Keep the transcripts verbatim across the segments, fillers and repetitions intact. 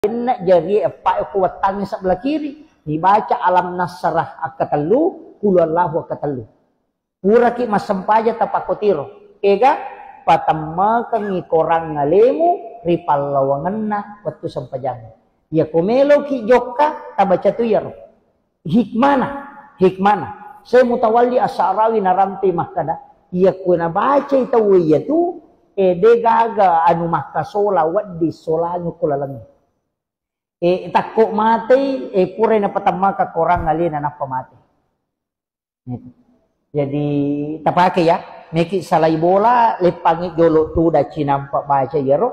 Inna jari eppa ko wettangngi sebelah kiri, dibaca alam nasrah akkatellu, qul huwallahu akkatellu. Puraki massempajang tapakkotiro. Ega, patemmekengngi korang alemu ri pallawangenna wettu sempajang. Iya ko meloki jokka, tabaca tu iyaro. Hikmana, hikmana. Saya Mutawalli Asy'arawi narampe makkada, iya ko nabacai tau iya tu, eh, de gaga anu makkasola wedding solangi ko laleng. Eh, takko matei, eh, purai napatemmaka korang alena nappa mate. Gitu. Jadi, tapake ya, meki salai bola, leppangi jolo tuda cinampa baca iyaro,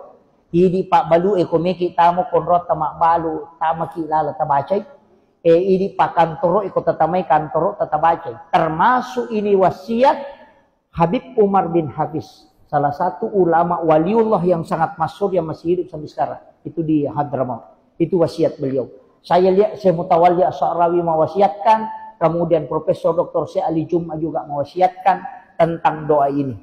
idi pabbalu e ko meki tamo konrotta mabbalu, tamaki lala tabacai, e idi pakantoro e ko tatamai kantoro tatabacai. Termasuk ini wasiat Habib Umar bin Hafiz, salah satu ulama waliullah yang sangat masyhur yang masih hidup sampai sekarang. Itu di Hadramaut. Itu wasiat beliau. Saya lihat Syekh Mutawalli Asy'arawi mewasiatkan, kemudian Profesor Doktor Syekh Ali Jum'ah juga mewasiatkan tentang doa ini.